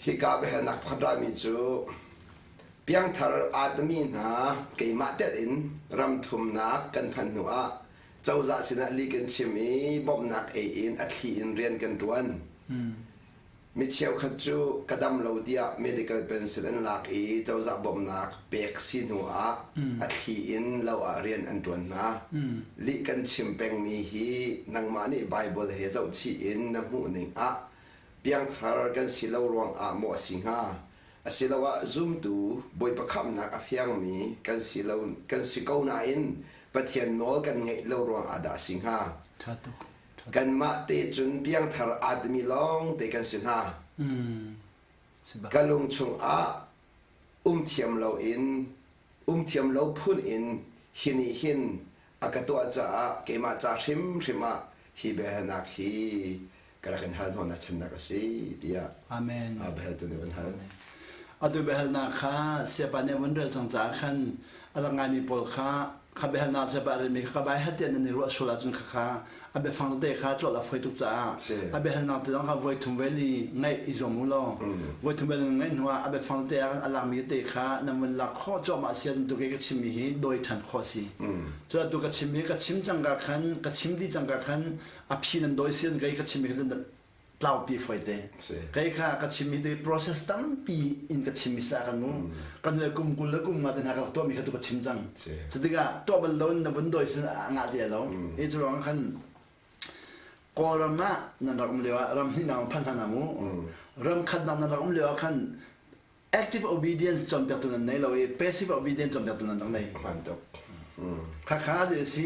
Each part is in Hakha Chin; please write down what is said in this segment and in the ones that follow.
Hika biahalnak pakhat rami cu piangthar aa timi hna keimah telh in ram thumnak kan phanh hnu ah cozah sinah li kan chim i bawmhnak ei in a thli in rian kan ṭuan. Mi cheukhat cu ka dam lo tiah medical pencil an lak i cozah bawmhnak pek si hnu ah a thli in lo ah rian an ṭuan hna. Lih kan chim pengmi hi nangmah nih Baibal he zohchih in na hmuhning ah piangthar kan si lo ruangah maw a si hnga? Asiloah zumtu Bawipa khamhnak a fiangmi kan si lo kan si ko nain Pathian nawl kan ngeih lo ruangah dah a si hnga? Ṭha tuk. Kanmah te cun piangthar aa timi lawng te kan si hna. Ka lung chungah um thiam loin um thiam lo phun in hi nih hin a ka tuah caah keimah ca hrimhrim ah hi biahalnak hi ka rak in hal hnawhnak channak a si tiah Amen. biahaltu nih van hal. Atu biahalnak kha siapa nih vun rel cang caah khan a rak ngaimi pawl kha kha biahalnak siapa a relmi kha ka bai hat tiah nan i ruah sual ahcun kha kha a biafang tete kha tlolh a foi tuk caah a biahalnak te zong kha voi thum vel i ngaih i zuam u law voi thum vel ngaih hnu ah a biafang tete ah a lakmi tete kha nan vun lak khawh cuahmah a si ahcun tu kei ka chimmi hi dawi ṭhan khawh a si. Cu atu ka chim hi ka chim cangka khan ka chim dih cangka khan a phi nan dawi si kei ka chimmi kha cun tlaupi foi te. Kei kha ka chimmi te process tampi in ka chimmi sa kan mu. Kan le kum 20 le kum nga te hna ka tuahmi kha tu ka chim cang. Cu tikah tuah bal lo in na vun dawi sin a ngah ti lo. I cu ruang khan Kawlram ah nan rak um lio ah ram hnih nang phan hna mu. Ram khat nak nan rak um lio ah khan active obedience cawnpiaktu nan nei lo i passive obedience cawnpiaktu nan rak nei. Hman tuk. Kha kha a si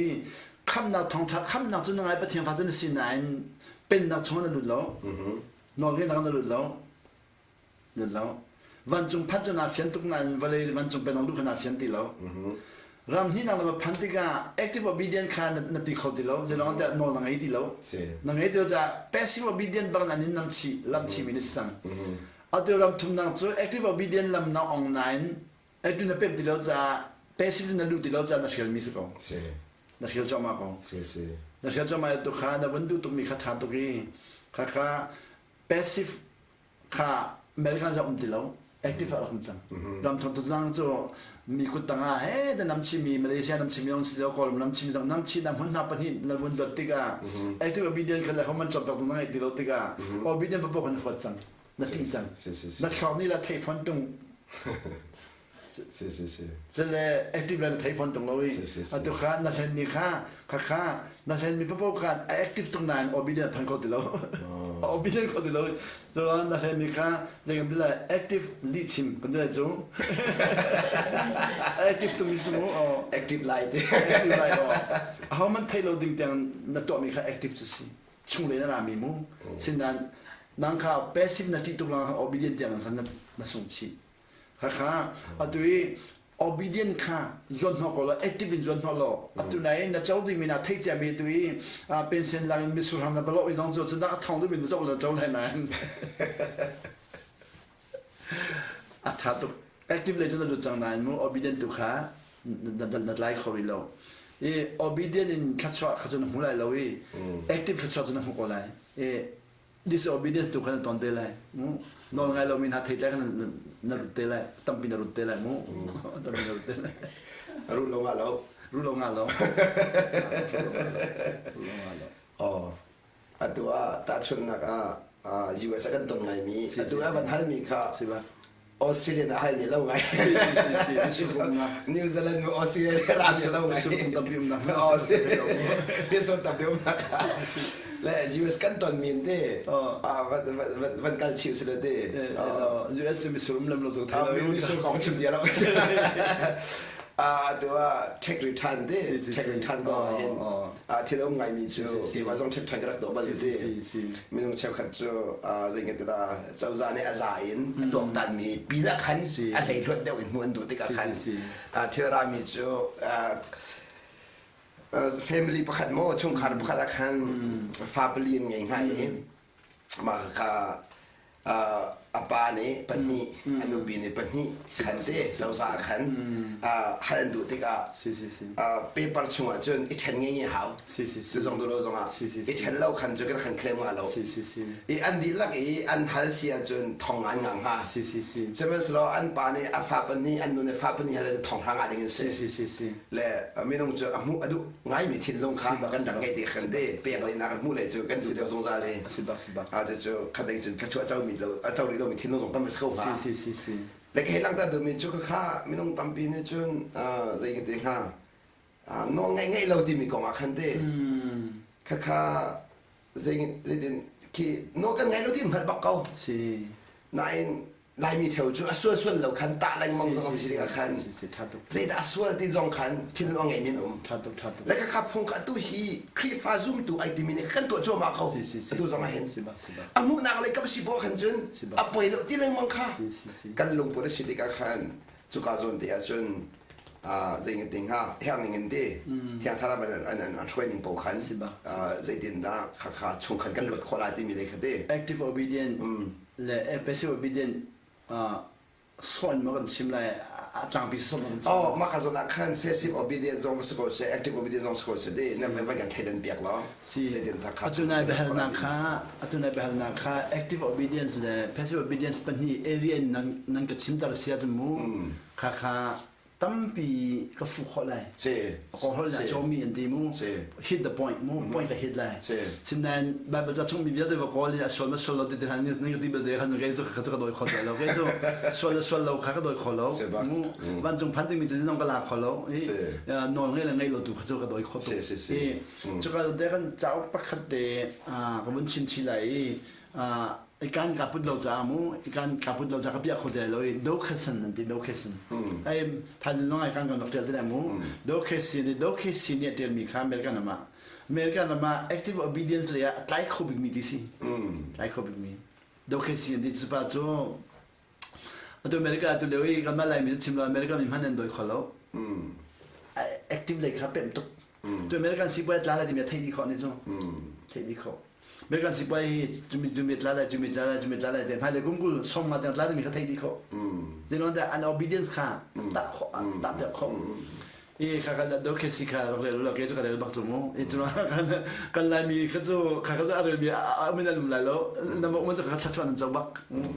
khamnak thawngtha khamnak cu na ngai Pathian fa cu na si nain pennak chung na lut lo. Nawlngeihnak na lut lo. Lut lo. Vancung phanh cu naa fian tuk nain vawlei vancung pennak luh kha naa fian ti lo. Ram hnihnak na va phanh tikah active obedient kha na ti kho ti lo. Zeilong tiah nawl na ngei ti lo. Na ngei ti lo caah passive obedient bak nan in nam chih lam chih mi na si cang. Atu ram thumnak cu active obedient lam na ong nain atu na pemh ti lo caah passive na luh ti lo caah na hrialmi si ko. Na hrial cuahmah ko. Na hrial cuahmah tu kha na vun duh tukmi kha ṭha tuk i kha kha passive kha American za um ti lo active ah rak um cang. Ram thum tu cu mi kut tangah he na nam chimi Malaysia nam chimi ong si lo Kawlram nam chimi zong nam chi nam hun hna pahnih na vun luat tikah active obedient kha le homan chop tok na ngai ti lo tikah obedient papo kan fuat cang na ti cang na thluak nih la thei fon tung Si si si. Cule active le na thei fawn tung lo i atu kha na hlen mi kha kha kha na hlen mi papo kha a active tuk nain obedient phan kho ti lo. Obedient kho ti lo. Cun na hlen mi kha zei kan ti lai active lih chim kan ti lai cu. Active tung mi sumu Active lai ti. Active lai o. Aho man thei lo ding tiang na tuah mi kha active cu si. Chung le na ra mi mu. Sinan nang kha passive na ṭih tuk lang obedient tiang khan na sung chih. Khakha atu i obedient kha zuan hnawh ko law active in zuan hnawh law atu nai na co dingmi na theih ciami tu i pension lang in misur ham na va lawh i zong cu cu dah a thong deuh in na zoh la co lai nain a tha tuk active lei cu na lut cang nain mu obedient tu kha na tlai kho rih lo i obedient in thluachuah kha cu na hmu lai lo i active thluachuah cu na hmu ko lai i disobedience tu kha na ton te lai mu nawl ngai lomi hna thei tlai kha na rut te lai tampi na rut te lai mu tampi na rut te lai rut lo nga lo rut lo nga lo rut lo nga lo oh atu ah tahchunhnak ah US a kan ton ngaimi atu ah van halmi kha Australia na hal ni lo ngai. New Zealand mu Australia ra ni lo ngai. Australia tampi umnak. Le US kan ton min te. Van kal chiu si le te. US cu misurum lam lo cu thai lo. Misur kong chim dia lo. Atu ah tax return te tax return ko hin thil um ngai mi cu keimah zong tax return ka rak tuah bal ti. Minung cheukhat cu zei nge tila cozah nih a za in a tuaktanmi pinah khan a hleihluat deuh in hmuh an duh tikah khan thil rami cu family pakhat maw chungkhar pakhat ah khan fa pali an ngei hnga i mah kha. A pa nih pahnih, a nupi nih pahnih khan te cozah khan hal an duh tikah paper chungah cun i ṭhen ngei ngei hau. Cu zong duh lo zongah i ṭhen lo khan cu kan claim ngah lo. I an dihlak i an hal si ahcun thong an ngah hnga. Sihmanhsehlaw an pa nih a fa pahnih, an nu nih fa pahnih hal ahcun thong hra ngah ding an si. Le minung cu a hmuh a duh ngaimi thinlung kha kan rak ngeih ti khan te pek le nak hmuh le cu kan duh deuh zungzal i a cu khat ding cun thluachuah co mi lo a co rih lomi thinlung zong tam a si ko hnga. Si si si. Le ka hei langhter duhmi cu kha minung tampi nih cun zei ka ti hnga, nawl ngeih ngeih lo timi kong ah khan te khakha zei zeitin khi nawl kan ngai lo ti hngalh bak ko. Si. Nain Laimi theo cu a sual sual lo khan tah lengmang zong a si tikah khan zeidah a sual ti zong khan thinlung a ngeimi an um. Le khakha phung kha atu hi Khrihfa zumtu ai timi nih kan tuah cuahmah ko. Atu zong ah hin a hmuhnak lei kap si poah khan cun a poi lo ti lengmang kha kan lungput a si tikah khan cuka zawn te ah cun zei nge ting ha herh ning in ti thiang thlarau an an hruai ning po khan zeitin dah khakha chung khan kan luat khawh lai timi le kha ti. Active obedient le passive obedient sawn ma kan chim lai, a tlangpi sawn ma kan chim. Oh, mah ka zawn ah khan passive obedient zong si ko seh, active obedient zong si ko seh di na vai kan thleidan piak lo. Si. Zeitin ta kha. Atu nai biahalnak kha active obedience le passive obedience pahnih area in nan nan ka chimter sia cu mu kha kha tampi ka fuh khawh lai. Si. Ka holh na cawmi an ti mu. Si. Hit the point mu, point ka hit lai. Si. Sinain Bible ca chung mi vialte va kawl in a sual ma sual lo ti han ni ti belte khan kei cu ka ka doi kho lo. Kei cu sual le sual lo kha ka doi kho lo. Mu vancung phan ding mi cu nong ka la kho lo. I nawl ngei le ngei lo tu kha cu ka doi kho tu. Si si si. I cuka te kan cauk pakhat te ka vun chim chi lai i ikan ka put lo ca mu ikan ka put lo ca ka piah kho te lo i do khasan an ti do khasan ai than nong ai kan kan tel te mu do khasin ni do khasin ni tel mi kha American ama American ama active obedience le a tlai kho bik mi ti si tlai kho bik mi do khasin ti chu pa chu atu America atu leo i kan lai mi chim lo America mi hman an doi kho lo active lei kha pem tuk tu American sipuai tla la ti mi thei di kho ni chu thei di kho American sipuai hi cumi cumi tla lai cumi tla lai cumi tla lai te hmai le kum kul som nga tla mi kha thei di kho zenon da an obedience kha ta kho ta pe kho i kha kha do khe si kha rak rel lo ke chu ka rel bak chu mu i chu kan kan lai mi kha chu kha kha a rel mi a min alum lai lo na mo man kha thla chuan an chau bak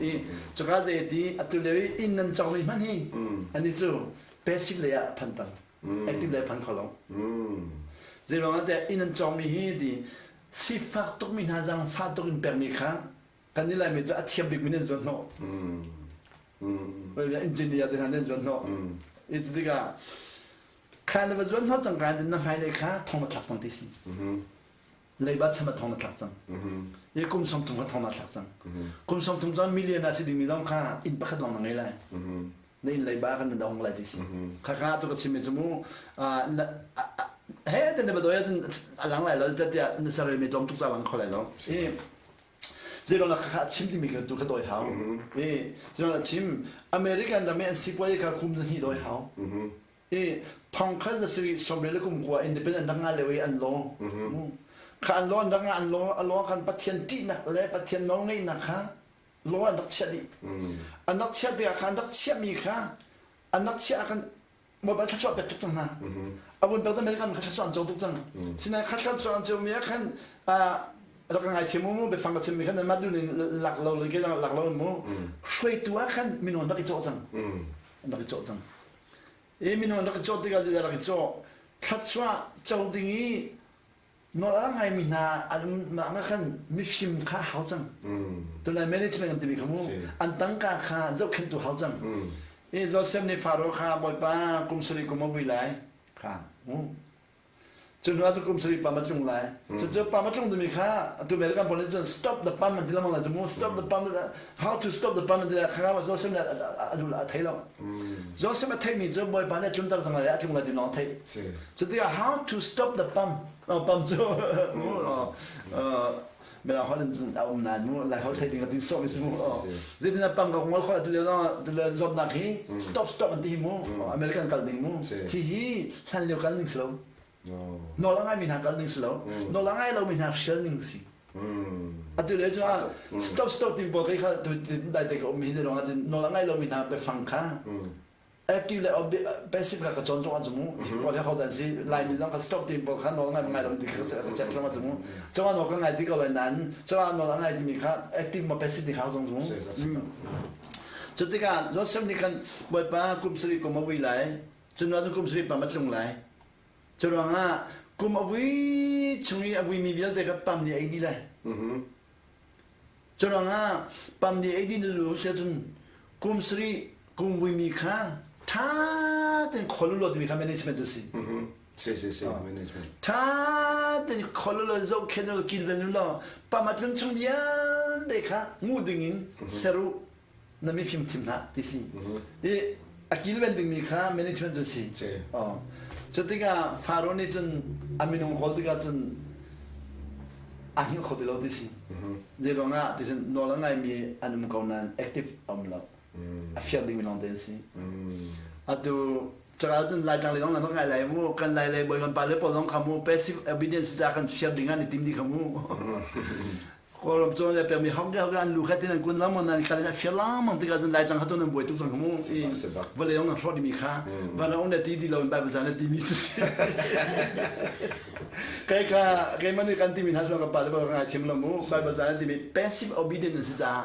i chu ka ze ti atu le in nan chau mi man hi ani chu passive le ah phan tang active le phan kho lo zei ruang ah te in an chong mi hi ti sifak tuk mi hna zang fa tuk in pek mi kha kan i laimi cu a thiam bik mi nan zuan hnawh. Engineer te hna nan zuan hnawh. I cu tikah kha na va zuan hnawh cang ka na hmailei kha thong na thlak cang ti si. Leiba cham ah thong na thlak cang. I kum 30 kha thong na thlak cang. Kum 30 cun million ah si dingmi zong kha inn pakhat lawng na ngei lai. Na inn leiba kan na dong lai ti si. Kha kha tu ka chim mi cu mu he te na va doi ahcun a lang lai lo tiah na sarel mi tlawm tuk ca lang kho lai lo. I Zeiruangah khakha a chim timi kha tu kha dawi hau. I zeiruangah a chim American ram i an sipuai kha kum zahnih dawi hau. I thong kha zasarih sawmriat le kum kua independent rak ngah lio i an law. Kha an law an rak ngah an law a law khan Pathian ṭihnak le Pathian nawlngeihnak kha law an rak chiah dih. An rak chiah tikah kha an rak chiahmi kha an rak chiah ah khan Bawipa thluachuah pek tuk cang hna. A vun pek American kha thluachuah an co tuk cang. Sinain kha thluachuah an co mi ah khan rak ka ngaithiam mu biafang ka chimmi khan nanmah duh ning lak lo le lak lo mu hruaitu ah khan minung an rak i cawh cang. An rak i cawh cang. I minung an rak i cawh tikah zeidah rak i cawh? Thluachuah co ding i Nawl a ngaimi hna an umnak ah khan mifim kha a hau cang. Tunai management an timi kha mu an tangka kha zohkhenhtu hau cang. I Joseph nih Faro kha Bawipa kum sarih kum a vui lai kha mu. Cu hnu ah cun kum sarih pam a tlung lai. Cucu pam a tlung timi kha atu American pawl nih cun stop the pump an ti lengmang lai cu mu. Stop the pump how to stop the pump an ti lai kha Joseph nih a thei lo. Joseph a theihmi cu Bawipa nih a tlunter cang lai a tlung lai ti lawng a theih. Cutikah how to stop the pump pump cu mirang holh in cun a um nain mu lai holh theih ding ka ti sawh mi si mu zeitin a pump ka ngol khawh tu lio zawtnak hi stop stop an ti hi mu American kal ding mu hi hi hlan lio kal ning si lo nawl a ngai mi hna kal ning si lo nawl a ngai lo mi hna hrial ning si. Atu le cu ah stop stop ti pawl kha tu dai te ka um hi zong ah nawl a ngai lomi hna biafang kha active le passive kha ka cawn zong ah cu mu pawl he ho dan si Laimi zong kha stop ti pawl kha nawl ngai ngai lo ti kha ka check zong ah cu mu cawah nawl ka ngai ti ko lai nain cawah nawl a ngai timi kha active ma passive ti kha zong cu mu. Cu tikah Joseph nih khan Bawipa kum sarih kum a vui lai cun cun kum sarih pam a tlung lai. Cu ruangah kum a vui chung i a vuimi vialte kha pam nih a ei dih lai. Cu ruangah pam nih ei dih nu si ahcun kum sarih kum vuimi kha ṭha tein khol u law timi kha management a si. Si si si management. Ṭha tein khol u law zohkhenh u law kilven u law pam a tlun chung vialte kha nguh dingin ser u. Na mi fimthim hlah ti si. I a kilven dingmi kha management cu si. Cu tikah Faro nih cun a minung kawl tikah cun a hngilh kho ti lo ti si. Zei ruangah ti sin nawl a ngaimi an um ko nain active a um lo. A fiang dingmi lawng te an si. Atu cakah cun Laitlang lei zong nan rak ngai lai mu. Kan Lai lei bawi kan pa le pawl zong kha mu passive obedience ca kan fiang ding ah an i tim dih kha mu. Kawlram cu le pekmi hok deuh an lu kha tin an kun lengmang nan kal in a fir lengmang tikah cun Laitlang kha tu nan buai tuk cang mu i vawlei zong nan hrawh dimi kha van um le ti ti lo in Bible ca na timi cu si kai ka keimah nih kan timi hna ka pa le ka ngai thiam lo mu Bible ca na timi passive obedient nan si caah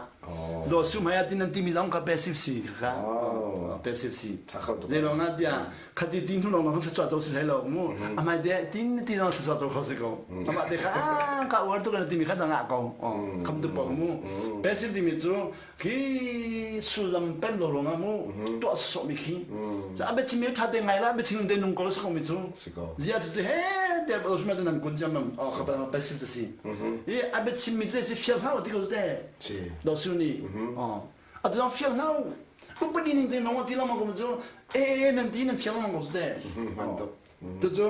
Law su hmai ah tin nan timi zong kha passive si kha passive si zei lawng ah tiah khati tin hnu lawng lawng thluachuah co si hlei lo mu amai de tin ti lawng thluachuah co kho si ko amah te kha ka uar tuk na timi kha dang ah ko kham tu pok mu passive timi cu khi sullam pen lo rong ah mu tuah sawh mi khi a be chim mi tha te ngai la be chim te nung ko lo mi cu zia cu he te lo sma nan kun jam nam o kha pa passive ta si i a be chim mi cu si fial hlau ti ko te do su ni Atu zong fial hna u. Upadi ning te nong ti lengmang ko cu e nan ti nan fial lengmang ko cu te. Tucu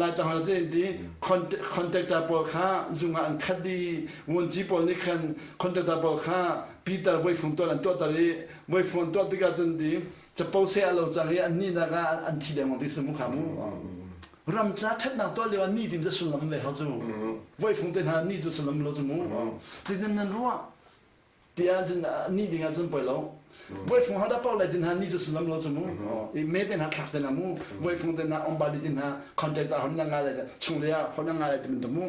lai tang hal cu ti contractor pawl kha zung ah an khat di vuanci pawl nih khan contractor pawl kha Peter voifung tuah an tuah tar i voifung tuah tikah cun ti capo se a lo cang i an nih nak ah an thi dengmang ti simu kha mu ram ca ṭhatnak tuah lio ah ni tim cu sullam ve ho cu voifung te hna ni cu sullam lo cu mu zeitin nan ruah tiah cun ni ding ah cun poi lo voifung ha da pau lai tin ha ni cu sullam lo cu mu i me te hna thlak te na mu voifung te na ombali tin ha contact ah hon na nga lai chung le ah hon na nga lai ti mu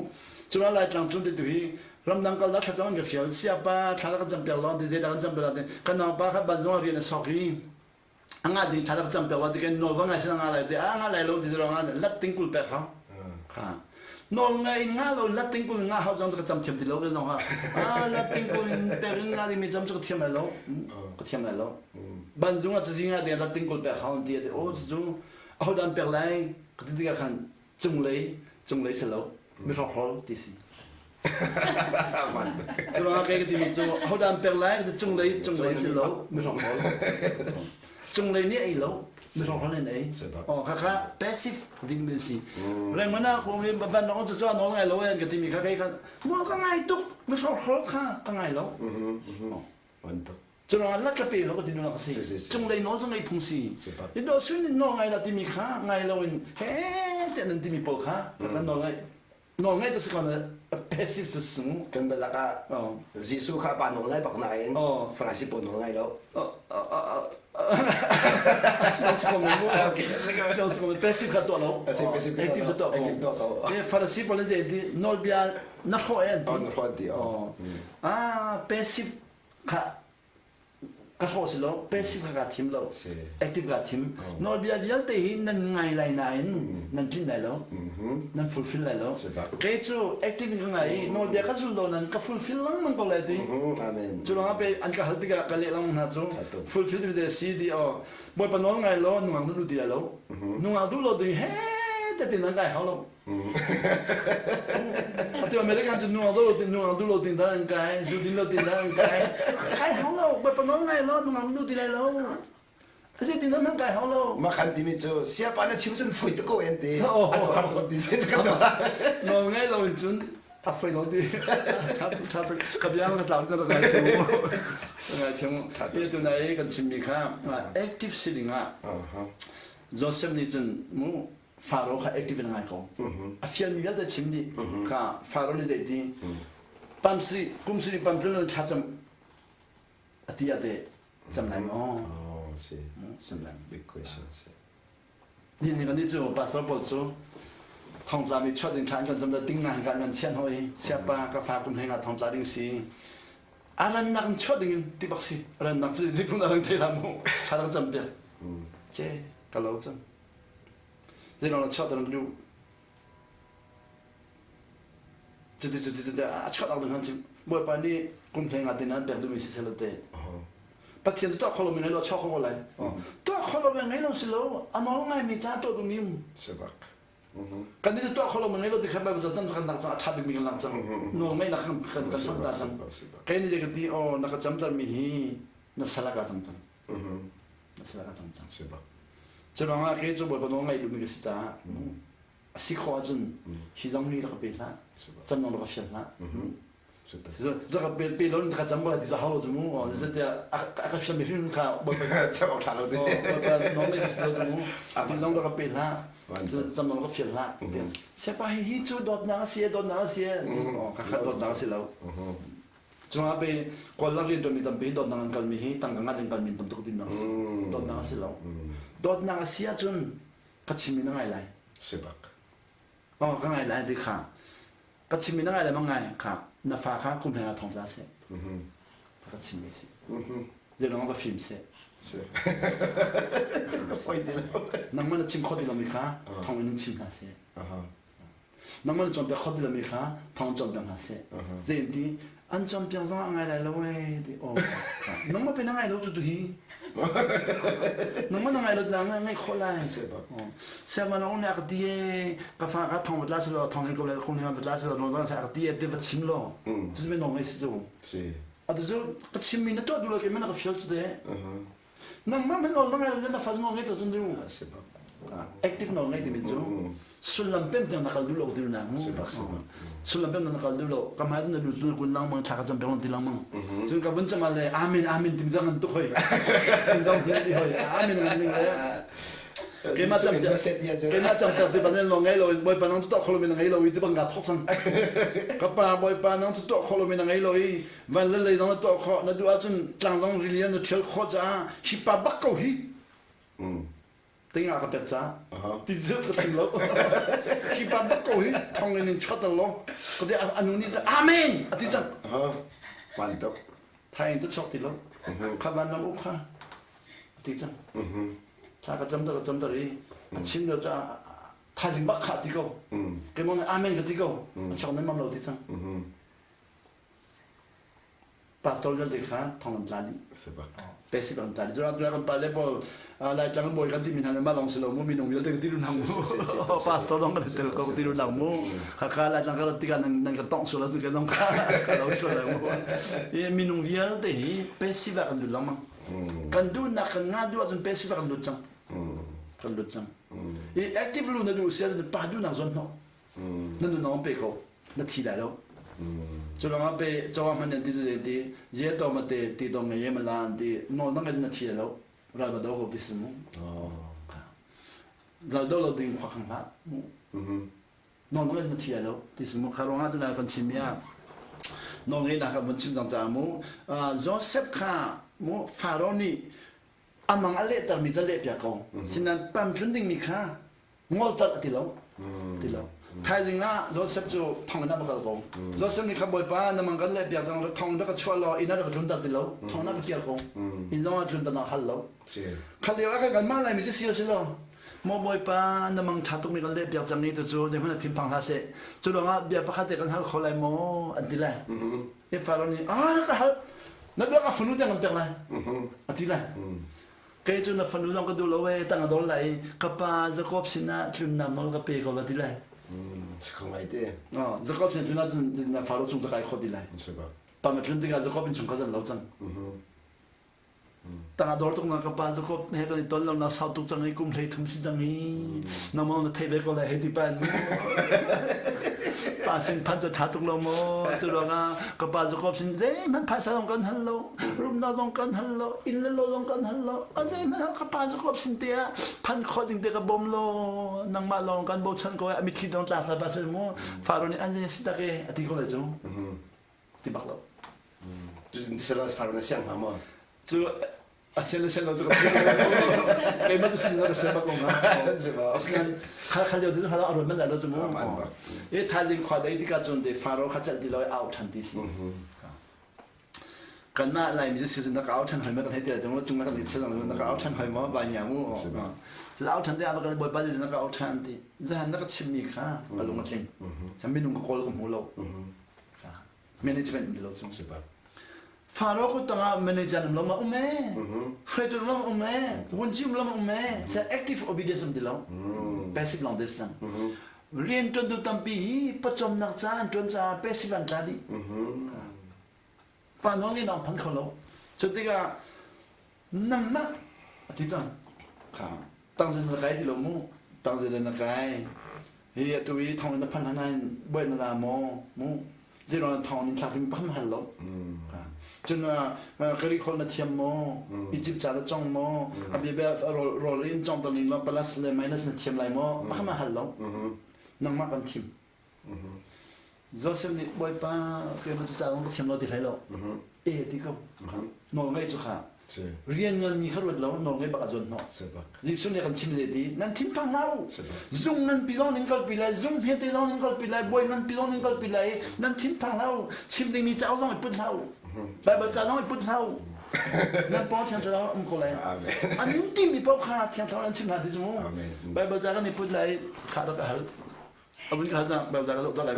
cuna lai tlang cun te tu hi ramdang kal da thla cang ka fial siapa thla kan cam piak lo ti zei da kan cam piak lo kan nau pa kha ban zong rian a sok hi anga ding thla rak cam piak lo ti kan nawl va ngai sin nga lai ti a nga lai lo ti zong ah lat ting kul pek hau kha nawl ngai nga lo lat ting kul nga hau zong ka cam thiam ti lo ke zong ha a lat ting kul in pek in nga mi cam chu ka thiam lai lo ka thiam lai lo ban zung ah cazi nga ding lat ting kul pek hau ti ati o cu aho dan pek lai ka ti tikah khan cunglei cunglei si lo mi hrokhrawl ti si cu ruangah kei ka timi cu hodah an pek lai ka ti cunglei cunglei si lo mi hrokhrawl cunglei nih ei lo mi hrokhrawl nih ei oh kha kha passive ding mi si rengman ah kong in van nong cu cu nawl ngai lo en ka timi kha kei kha mo ka ngai tuk mi hrokhrawl kha ka ngai lo Curuangah lat ka pe lo ka ti nu ka si. Cunglei nawl cu ngei phung si. I do sun in nawl ngai la timi kha ngai lo in he te nan timi pawl kha kan nawl ngai nawl ngai cu si ko na passive cu sung. Kan balak ah Jesuh kha pa nawl ngai bak nain Farasi pawl nawl ngai lo. Passive kha tuah lo. Active cu tuah ko. Farasi pawl nih ti nawlbia na hrawh an ti. Na hrawh an ti. Ah passive kha ka hrawh si lo passive kha kaa thim lo active kaa thim nawlbia vialte hi nan ngai lai nain nan tlinh lai lo nan fulfill lai lo kei cu active in ka ngai i nawlbia ka zul lo nan ka fulfill lengmang ko lai ti cu lawngah pe an ka hal tikah ka leh lengmang hna cu fulfill ti si ti aw bawipa nawl ngai law nungak na duh ti lai lo nungak duh lo ding he te tin nan kai hau lo Atu American cu nungak do lo tin nungak du lo tin dan an kai, zu din lo tin dan an kai. Kai hau lo, bawipa nawl ngai lo, nungak du ti lai lo. Asi tin nan kai hau lo. Ma khan timi cu siapa na chim cun fui tuk ko en ti. An har tuk ti sin kan Nawl ngai lo in cun a fui lo ti. Tha tha ka bia ka tlau cun ngai thiam mu. Ngai thiam mu. Ti tu nai kan chimmi kha active siling ah Joseph nih cun mu Faro kha active in ngai ko. A fialmi vialte chim dih. Kha Faro nih zei ti? Pam sri kum sri pam tlun thlacam ati ate cam lai maw? Oh, si. Cam lai. Big question si. Ni ni kan cu pastor pawl cu thongtla mi chuat ding thlan kan cam da ting ngai kan kan chian hoi siapa ka fa kum henga thongtla ding si aran nak chuat ding in ti bak si aran nak si kun arang thei la mu thla cam piak che ka lo cam zei lo chuat dang lu cuti cuti cuti a chuat ak ding han chim bawipa nih kum hlei nga tin an pek duhmi si sel te pathian cu tuah kho lomi ngei lo chuak kho lai tuah kho lomi ngei lo si lo a nawl ngai mi ca tuah duhmi um sebak kan ni tuah kho lomi ngei lo ti khan bible cam kan lak cang a tha bikmi kan lak cang nawl ngai nak kan kan kan hman ta cang kai ni ka ti oh na ka cam tar mi hi na salaka cang cang na salaka cang cang sebak cu ruangah ke cu bawipa nawl ngai duhmi ka si caah a si khawh ahcun hi zong hi rak ka pe hlah cam zong rak ka fial hlah rak ka pe pe lo ka cam ko lai ti za hau lo cu mu zeitiah a ka fial mi hrim kha bawipa cam awk ṭha lo ti bawipa nawl ngai si lo cu mu hi zong rak ka pe hlah cam zong rak ka fial hlah siapa hi hi cu dawtnak a si dawtnak a si ka kha dawtnak a si lo cungah pe kawl lak rian ṭuanmi tampi dawtnak an kalmi hi tangka ngat in kalmi tam tuk tinak dawtnak a si lo dawtnak a si ahcun ka chimmi na ngai lai si bak oh ka ngai lai ti kha ka chimmi na ngai lai ma ngai kha na fa kha kum hlei ah thong tla seh ka chimmi si zeilong ka fim seh nangmah na chim kho ti lomi kha thong in chim hna seh nangmah na cawnpiak kho ti lomi kha thong cawnpiak hna seh zei ti an cawnpiak zong ah ngai lai lo ee ti oh nangmah pe na ngai lo cu tu hi nangmah na ngai lo na ngai khawh lai siangman ong nih a ka ti ee ka fa ka thong vatla si lo thong hin ko lai kong hin vatla si lo no sa ka ti ee ti va chim lo cu me nong ngai si cu si atu cu ka chim mi na tuah duh lo ke na ka fial cu te nangmah men ol na ngai lo na fa nawl ngei to cun du active nawl ngei timi cu sullam pem tiang na kal duh lo ti na mu sullam pem na kal duh lo ka mai na lu cu kun lang mang thla ka cam peng ti lang mang cun ka vun chama le amen amen tim jang an tuk hoi dong hi hoi amen ngan ning le keimah cam keimah cam tak ti banen lo ngei lo bawipa nang cu tuah kholo mi na ngei lo i ti bang ga thok cang ka pa bawipa nang cu tuah kholo mi na ngei lo i van le lei zong na tuah khawh na duh ahcun tlang zong rili na ṭhial khawh caah hi pa bak ko hi tingah ka pek ca ti cu ka chim lo hi pa bak ko hi thong in in chuat lo ka ti anu nih amen a ti cang man tuk thai in cu chuak ti lo kha van lam uk kha a ti cang thla ka cam ka cam tar i a chim lo ca thaizing bak kha ti ko keimah nih amen ka ti ko a chuak nan mam lo ti cang Pastor vialte kha thong an tla dih. Basic an tla dih. Cun kan pale pawl Laitlang bawi kan timi hna nih mah lawng si lo mu minung vialte kan ti lu nang mu. Pastor dong kan tel ko ti lu nang mu. Hakha Laitlang ka rat tikah nan ka tong sual ahcun ka dong ka ka lo sual lai mu. I minung vialte hi passive ah kan lut lengmang. Kan duhnak kan ngah duh ahcun passive ah kan lut cang. Kan lut cang. I active lu na duh si ahcun pa duhnak zawn hnawh. Na nun pe ko na thi lai lo cu lawngah pe cawa hman an ti cu ti ye to ma te ti dong nge ye ma la an ti nawl na ngai na thi lo ral ba do ko ti si mu ral do lo ding khwa khang hlah mu nawl na ngai na thi lo ti si mu kha ruangah tu lai kan chim ya nawl ngai na ka vun chim dang ca mu Joseph kha mu Pharaoh nih amang a lehtermi cu a lehpiak ko sinan pam tlun dingmi kha ngolter a ti lo ti lo thaizing ah Joseph cu thong in a va kal ko Joseph nih kha bawipa na mang kan lehpiak cang thong rak ka chuah law inn ah rak ka tlunter ti lo thong na ka kiar ko inn zong ah tlunter nak hal lo kha lio ah khan kan mah laimi cu si si lo maw bawipa na mang ṭha tukmi kan lehpiak cang i tu cu zeihmanh a thinphang hlah seh cu ruangah bia pakhat te kan hal kho lai maw an ti lai i Faro nih ah na ka hal na duak a fanu tiang kan pek lai a ti lai kei cu na fanu zong ka duh lo ee tang a dol lai i ka pa Jacob sinah tlunnak nawl ka pe ko la ti lai Si kho ngai te. Jacob sin tlun ahcun na faro cung ca kai kho ti lai. Pa ma tlun tikah Jacob in chung kha zan lo cang. Tang a dor tuk na ka pa Jacob he kan i ton lo na sau tuk cang i kum hlei thum si cang i nangmah na thei ve ko lai hei ti pa pa sin phan cu ṭha tuk lo maw cu ruangah ka pa Jacob sin zeihmanh phaisa zong kan hal lo rumnak zong kan hal lo inn le lo zong kan hal lo a zeihmanh hal ka pa Jacob sin te ah phan khawh ding te ka bawm law nangmah lawng kan bochan ko a mitthli dong tlak sa pa sin mu Faro nih an si tak e a ti ko lai cu. Ti bak lo. Cutin ti far na siang hnga maw? Cu a sian le sian lo cu ka keimah cu sin lo ka sian bak lo nga. Asinain khal khal lio ti cu a ruat man lo cu mu. E thaizing khua dei tikah cun de Faro kha celh ti lo i au ṭhan ti si. Kanmah Laimi cu si na ka au ṭhan hoi ma kan hei ti lai cung cung na kan si na ka au ṭhan hoi maw ba nya mu. Cu au ṭhan te ah ka bawipa na ka au ṭhan ti. Zahan na ka chimmi kha ka lung a tling. Sa minung ka kawl ka hmu lo. Management um ti lo cu. Faro kut tangah manager um lo ma um ee. Hruaitu um lo ma um ee. Vunci um lo ma um ee. Sa active obedience um ti lo. Passive long distance. Rian ṭuantu tampi hi pawcawmnak ca an ṭuan caah passive an tla dih. Pa nawl nih nang phan kho lo. Cu tikah nangmah a ti cang. Kha tangzin na kai ti lo mu. Tangzin na kai. Hi atu i thong in na phan hlan in buai na la maw mu. Zeiruang thong in thlak ding pakhat hal lo. Cun kari khol na thiam maw? Egypt ca na cong maw? A bia rol in cong taling lo plus le minus na thiam lai maw? Pakhat hal lo. Nangmah kan thim. Joseph nih Bawipa keimah cu ca zong ka thiam lo ti hlei lo. E ti ko. Nawl ngaih cu kha. Rian nganmi kha ruat lo nawl ngaih bak a zuan hnawh. Jesuh nih kan chim le ti nan thinphang hlah u. Zung nganpi zong nin kalpi lai, zung hmete zong nin kalpi lai, bawi nganpi zong nin kalpi lai, nan thinphang hlah u. Chim dingmi cauk zong i put hlah u. Baibal ca zong i put hlah u. Nan pawng thiang thlarau um ko lai. An timi paoh kha thiang thlarau nan chim hna ti cu mu. Baibal ca kan i put lai, kha rak ka hal. Abun ka hal bel da ka da lai.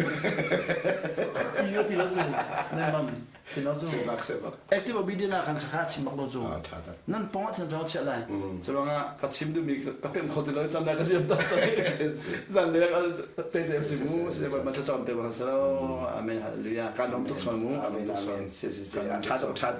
Ti yo ti lo zu. Nan mam ti lo zu. Sebak sebak. Active obedience ah khan kha chim bak lo zu. Nan pong ah thiam chang chia lai. Culanga ka chim du mi ka pem kho ti lo chan da ka liam ta ta. Zan le pe te si mu se ba ma cha chom te ba sa. Amen hallelujah. Kan om tuk sol mu. Amen amen. Si si si. Tha tuk tha tuk.